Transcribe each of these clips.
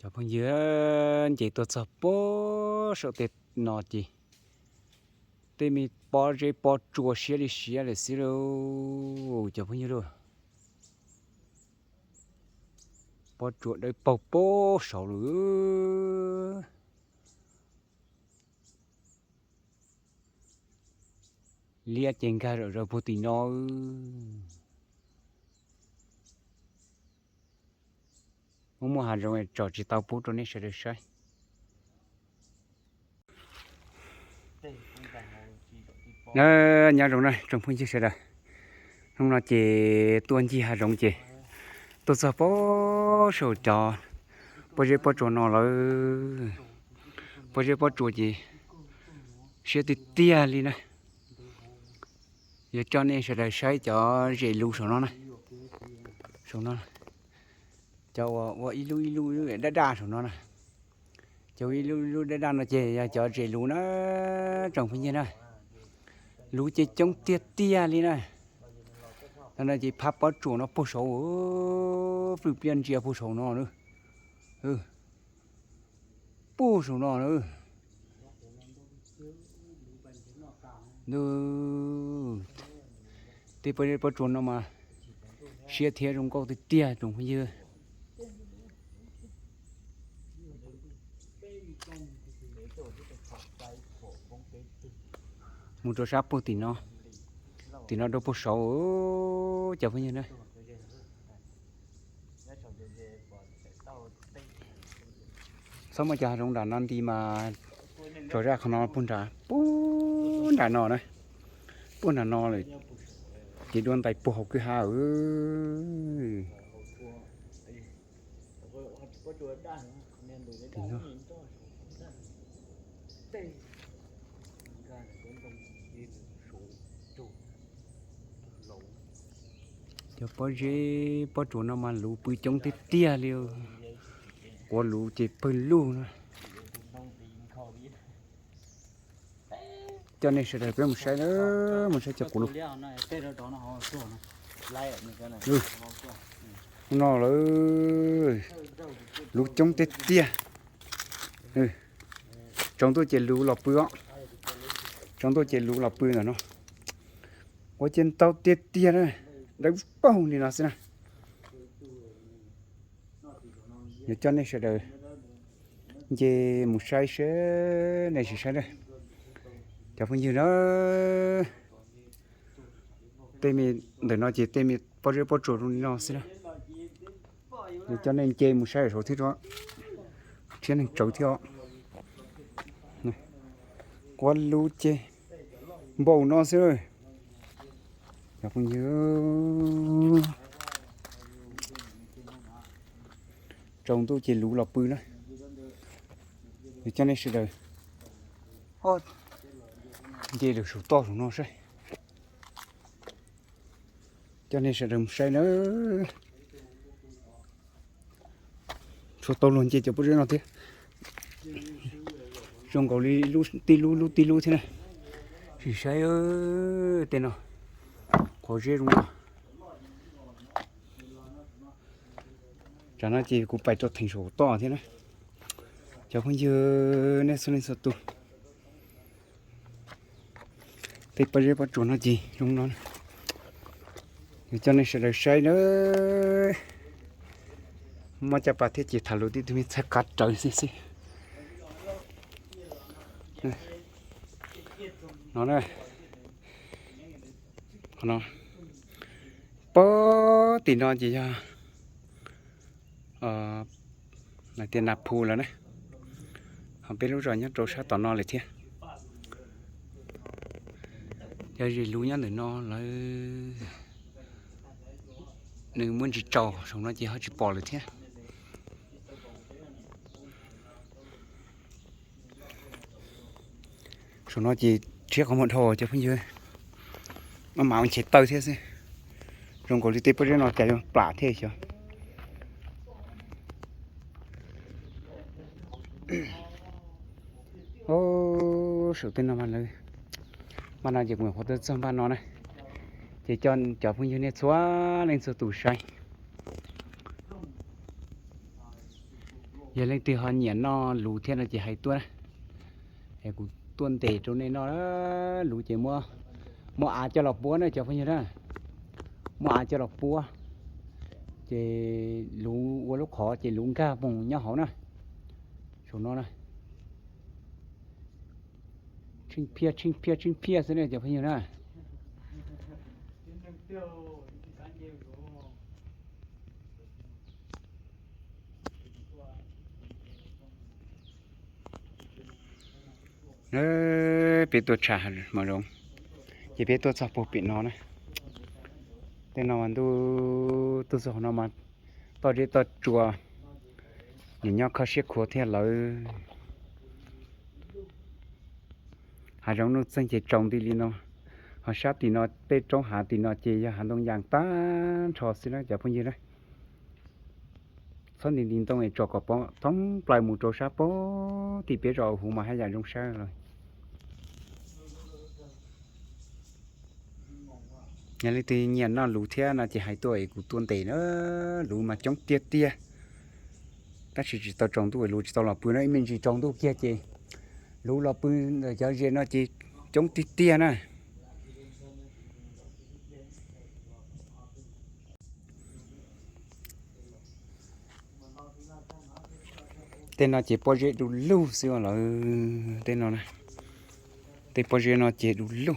Cov phooj ywg, nce tuaj txog pem saum tej no ces tej me pob zeb pob tsuas siab li siab lawm xwb lauj cov phooj ywg lauj. Pob tsuas dawb paug pem saud lawm. Liab ces nkag zom zaws puag tim no. Muaj muaj hav zoov tsom tsis tau pub rau nej sawv daws saib. Nyob zoo na tsoom phooj ywg sawv daws, hnub no ces tuaj ncig hav zoov ces tuaj txog pem saum cov pob zeb pob tsuas no lawm. Pob zeb pob tsuas ces siab tiag tiag li na. Yuav coj nej sawv daws saib cov zes luv saum no na. Saum no, cov uas ua ib lub ib lub daj daj saum no na. Cov ib lub ib lub daj daj no ces yog cov zes luv na, tsoom phooj ywg na. Luv ces coob tiag tiag li na. Thaum no ces phab pob tsuas no puag saud, pwj pliaj ntsia puag saum no na. Puag saum no na. Tej pob zeb pob tsuas no mas siab thiab zoo nkauj tiag tiag tsoom phooj ywg. Mus rau sab puag tim no, tim no rau puag saud cov phooj ywg na. Txhob muaj cov hav zoov nram no nti mas tso zaj qhov no puag nram, puag nram no na, puag nram no lawm ces dua ntais puag hauv kwj ha. Cov pob zeb pob tsuas no mas luv pw coob tiag tiag li. Quav luv ces pawg lug na. Coj nej sawv daws peb mus saib na, mus saib cov quav luv. No lawm, luv coob tiag tiag. Tsaus ntuj ces luv los pw os. Tsaus ntuj ces luv los pw ntawm no. Ua ces ntau tiag tiag na, dawb paug li no xwb na. Yuav coj nej sawv daws nce mus saib seb nej sim saib na. Cov phooj ywg na, tej me ntawm no ces tej me pob zeb pob tsuas zoo li no xwb na. Yuav coj nej nce mus saib saud thiab tso, tshiab neeg tsawv thiab os. Quav luv ces npaum no xwb. Cov phooj ywg, tsaus ntuj ces luv los pw na. Yuav coj nej sawv daws nce lawm saum toj saum no saib. Coj nej sawv daws mus saib na. Tshuav tau luag nce cov pob zeb no thiab. Zoo nkaus li tib lub lub tib lub thiab na. Sim saib tej no, qhov zeb zoo no. Tsam no ces kuv pais rau theem saum toj thiab na. Cov phooj ywg nej txhua leej txhua tus, tej pob zeb pob tsuas no ces zoo no. Yuav coj nej sawv daws saib na. Mob caj pas thiab ces tham lus tib tug me txhawb kav rawv xwb xwb. No, qhov no, pem tim no ces yog hais tias Nas Phu lawm na. Ho peb lub zos nyob rau sab tom no lawm thiab. Cov zes luv nyob ntawm no lawm, nws muaj ntsis tsaus, saum no ces ho tsis pom lawm thiab. Saum no ces tshiab qhov muag dhau cov phooj ywg, maj mam ua nchev taw thiab xwb. Zoo nkaus li tej pob zeb no cas yuav plam thiab xyov. Saum tej no mas lawv, npaj no ces kuv nyuam qhuav tuaj txog npaj no na, ces coj cov phooj ywg nej txhua leej txhua tus saib. Yog leej twg ho nyiam noj luv thiab no ces hais tuaj na, es kuv tuaj ntes rau nej noj. Luv ces muab, muab av coj los puab na cov phooj ywg na, muab av coj los puab, ces luv ua lub qhov ces luv nkag mus nyob hauv na, saum no na. Tsheej phiaj tsheej phiaj tsheej phiaj xwb ne cov phooj ywg na. Peb tuaj tsham mos zoov, ces peb tuaj txog puag pem no na. Tej no mas ntuj, tuaj txog no mas toj zeb toj tsua, nws nyob kho siab khuav thiab lawm. Hav zoov nuj txeeg ces tsaus nti li no, ho sab tim no tej roob hav tim no ces yog hav ntoo yas tag nrho xwb na cov phooj ywg na. Txhob nti nti ntoo es tsom kom poob thoob plaws mus rau sab pem tim peb zos huv mas haj yam zoo saib lawm. Yog leej twg nyiam noj luv thiab no ces hais tuaj es kuv tuaj ntes na. Luv mas coob tiag tiag, tab sis tsis tau tsaus ntuj luv tsis tau los pw na, ib me ntsis tsaus ntuj kiag ces luv los pw ntawm cov zes no ces coob tiag tiag na. Tej no ces pob zeb du lug xwb lawm, tej no, tej pob zeb no ces du lug.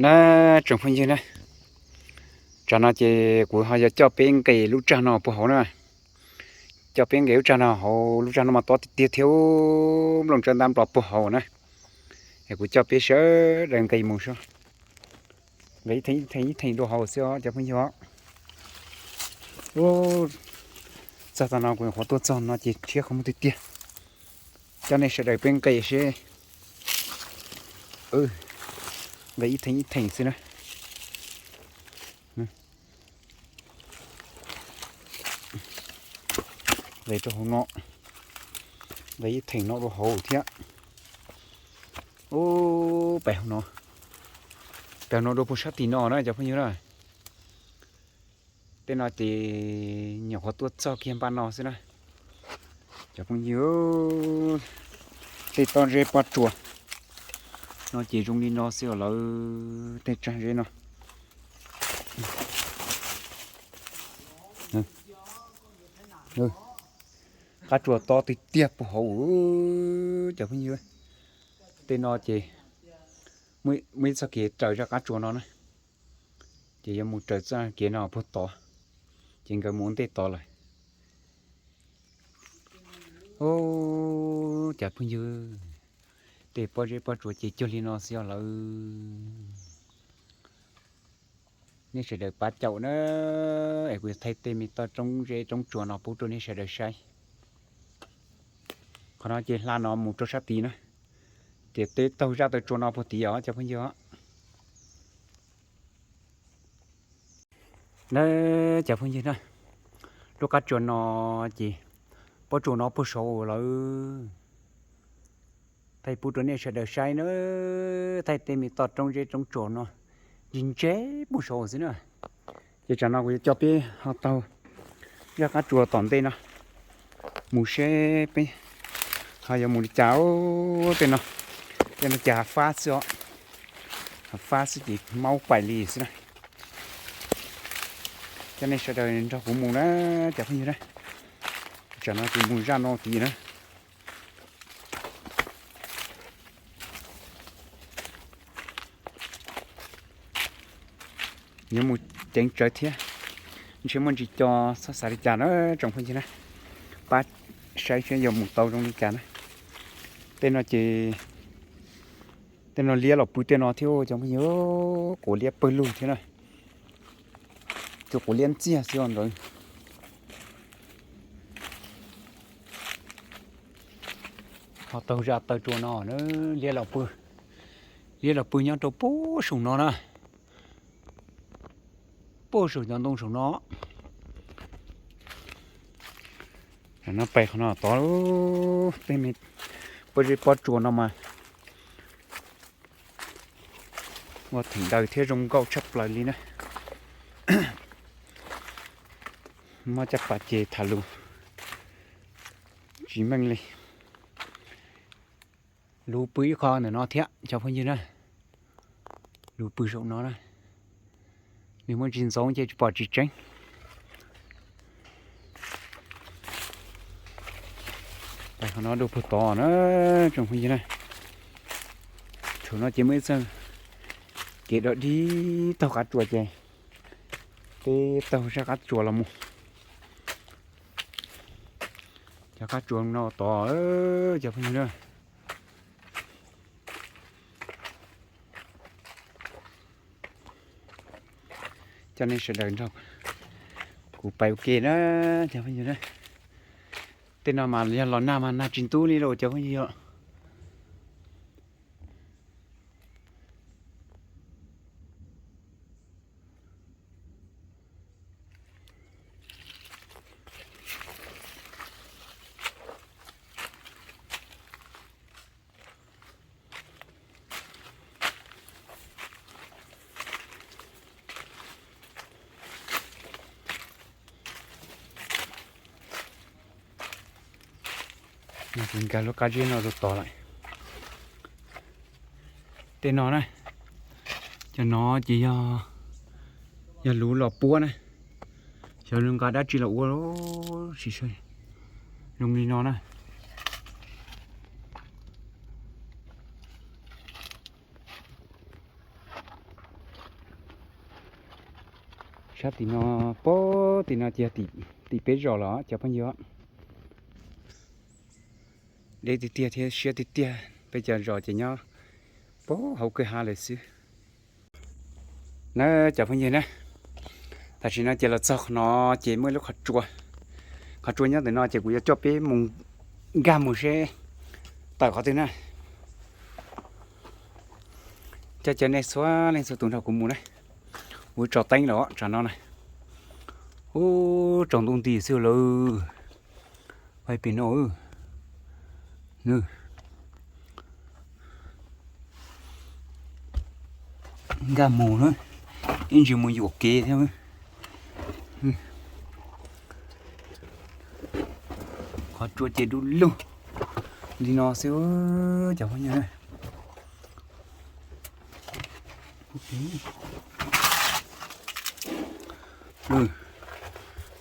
Na, tsoom phooj ywg na, tsam no ces kuv ho yuav coj peb nqes lub tsag no puag hauv na. Coj peb nqes lub tsag no hauv, lub tsag no mas tob tiag tiag thiab, nplooj tsawb ntab nplos puag hauv na. Es kuv coj peb sawv daws nqes mus seb, nqes ib theem ib theem ib theem dua hauv xwb os cov phooj ywg. Txog tau no kuv nyuam qhuav tuaj txog no ces rhiab qhov muag tiag tiag. Coj nej sawv daws peb nqes seb, nqes ib theem ib theem xwb na. Nqes rau hauv no, nqes ib theem no rau hauv thiab. Ub, pem hauv no, pem hauv no dua puag sab tim no na cov phooj ywg na. Tej no ces nyuam qhuav tuaj txog kiag npaj no xwb na. Cov phooj ywg, tej toj zeb pob tsuas no ces zoo li no xwb os lawv, tej tsag zeb no. Qab tsuas tob tiag tiag puag hauv cov phooj ywg. Tej no ces muaj ib txoj kev raws zaj qab tsuas no na, ces yuav mus raws txoj kev no puag tod, ces nkawd mus ua ntej tod lawm. Ub, cov phooj ywg, tej pob zeb pob tsuas ces cuag li no xwb os lawv. Nej sawv daws pab caum na, es kuv yuav thaij tej me toj roob zeb roob tsuas no pub rau nej sawv daws saib. Qhov no ces hla no mus rau sab tid na, ces teb taug zaj taw tsua no puag tid os cov phooj ywg. Na, cov phooj ywg na, lub qab tsuas no ces pob tsuas no puag saud lawm. Thaij pub rau nej sawv daws saib na, thaij tej me toj roob zeb roob tsuas no ntse ntse puag saud xwb na. Ces tsam no kuv yuav coj peb ho taug zaj qab tsuas tom ntej no mus seb peb ho yuav mus li cas. Tej no, tej no ces hav fab xwb os, hav fab xwb ces maub pais li xwb na. Coj nej sawv daws nrog kuv mus na cov phooj ywg na. Tsam no kuv mus zaj no tid na. Yuav mus ceev tsawv thiab, ntshe muaj ntsis co, txhob xav li cas na tsoom phooj ywg na. Pab saib seb yuav mus tau zoo li cas na. Tej no ces, tej no liab los pw tej no thiab cov phooj ywg, quav liab pawg lug thiab na. Cov quav liab ntxiag xwb os ntawd. Ho taug zaj taw tsua no na, liab los pw, liab los pw nyob rau puag saum no na, puag saum cov ntoo saum no. No pem qhov no tod, tej me pob zeb pob tsua no mas ua theem daws thiab zoo nkauj tshaj plaws li na. Muab caj pas ces tham lus tsis meej li. Lus pw ib qho ntawm no thiab cov phooj ywg na. Lus pw saum no na. Nws muaj tsis ntxoov ces tsis pom tsis tseeb. Qhov no dua puag tod na, tsoom phooj ywg na. Thaum no ces muaj ib txoj kev dog dig taug qab tsua ces peb taug sab qab tsua los mus. Cov qab tsua no tod, cov phooj ywg na. Coj nej sawv daws nrog kuv pais ua ke na, cov phooj ywg na. Tej no mas yog los nag mas nag tsis ntub li lauj cov phooj ywg. Kuv nkag lub qab zeb no rau tod lawm. Tej no na, cov no ces yog luv los puab na, xyov luv nqa dab tsi los ua, zoo li no na. Sab tim no, puag tim no ces yog tim peb zos los cov phooj ywg. Deb tiag tiag thiab siab tiag tiag, peb cov zos ces nyob puag hauv kwj ha lawm xwb. Na cov phooj ywg na, tam sim no ces los txog qhov no ces muaj ib lub qhov tsua. Qhov tsua nyob ntawm no ces kuv yuav coj peb mus nkag mus seb tawm qhov twg na. Coj cov nej txhua leej txhua tus nrog kuv mus na. Ua tsaus teeb los tsam no na. Ub, tsaus ntuj nti xwb lawm. Pais pem no. Nkag mus na, ib ntsis mus yuam kev thiab. Qhov tsua ces du lug li no xwb cov phooj ywg.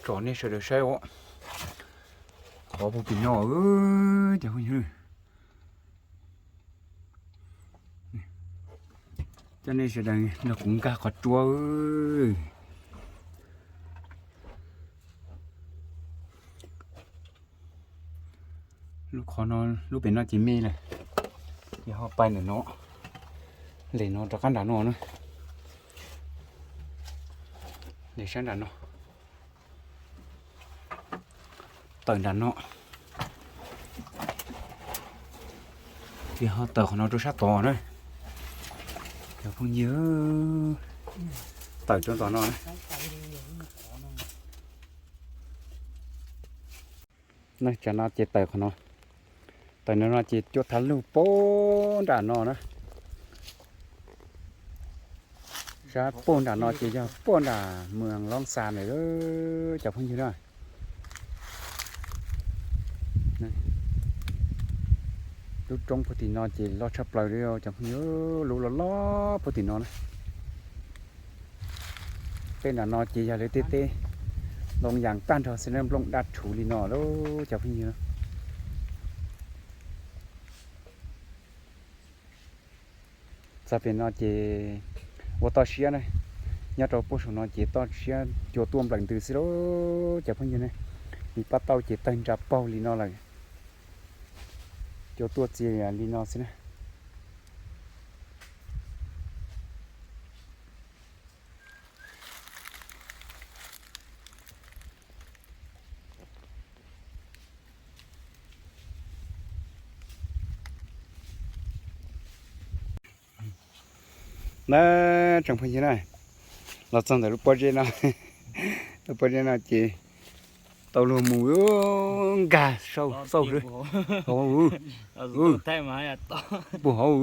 Tsom nej sawv daws saib os. Qhov puag tim no cov phooj ywg. Coj nej sawv daws nrog kuv nkag qhov tsua. Lub qhov no, lub pem no ces me lawm, ces ho pais ntawm no, lem no rov qab nram no na, lem sab nram no, tawm nram no, ces ho tawm qhov no rau sab tod na, cov phooj ywg, tawm rau tom no na. Tsam no ces tawm qhov no, tawm no no ces cua thav lug puag nram no na. Sab puag nram no ces yog puag nram Moos Loob Xas ntawm cov phooj ywg na. Lub roob puag tim no ces loj tshaj plaws li cov phooj ywg, lub loj loj puag tim no na. Tej nram no ces yog lawv tej teb ntoo yas tag nrho xwb na, nplooj daj rhuv li no lauj cov phooj ywg. Txog pem no ces ua toj siab na, nyob rau puag saum no ces toj siab cua tuaj nplawm ntws xwb lauj cov phooj ywg na. Li pab tauj ces tawg nra paug li no lawm, cua tuaj txia li no xwb na. Na, tsoom phooj ywg na, los txog ntawm lub pob zeb no, lub pob zeb no ces tau luag mus nkag saum xauj xwb. Puag hauv,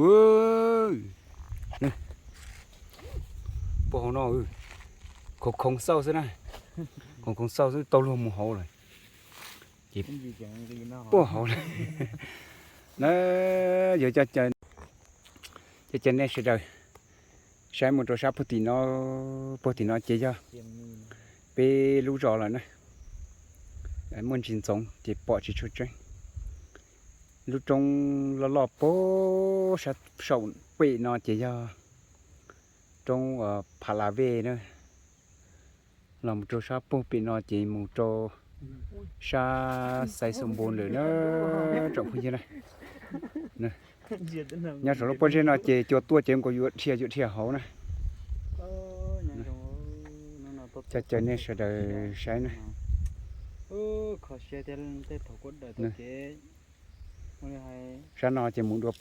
puag hauv no, khoov khoov xauj xwb na, khoov khoov xauj xwb tau luag mus hauv lawm. Ces puag hauv lawm na, yuav coj caw nej sawv daws saib mus rau sab puag tim no, puag tim no ces yog peb lub zos lawm na. Muaj ntsis ntxoov ces pom tsis tshua tseeb. Lub roob loj loj puag saum pem no ces yog roob Pha La Vej na. Los mus rau sab puag pem no ces mus rau sab Xaiv Xus Npus lawm na, tsoom phooj ywg na. Nyob saum lub pob zeb no ces cua tuaj ces nkaus yuav dhia yuav dhia hauv na. Coj caw nej sawv daws saib na. Sab no ces mus dua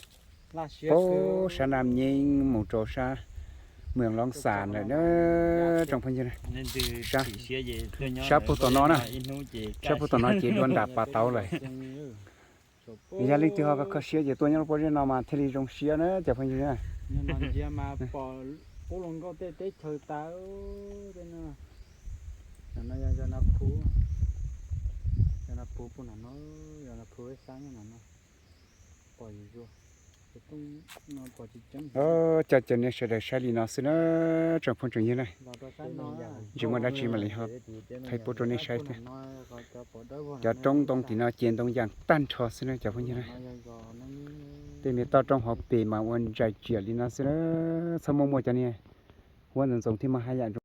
puag sab Nam Nyeeb mus rau sab Mws Loob Xas lawm na, tsoom phooj ywg na. Sab puag tom no na, sab puag tom no ces dua nram Pas Tauv lawm. Yog leej twg ho kho siab ces tuaj nyob lub pob zeb no mas thiaj li zoo siab na cov phooj ywg na. Coj caw nej sawv daws saib li no xwb na, tsoom phooj tsoom ywg na. Tsis muaj dab tsi mam li ho thaij pub rau nej saib thiab. Cov roob ntoo tim no ces ntoo yam tag nrho xwb na cov phooj ywg na. Tej me toj roob hauv pes mas ua ntsais tsiam li no xwb na, txhob muaj muaj cov niag huab ntxoov ntxoov thiab mas haj yam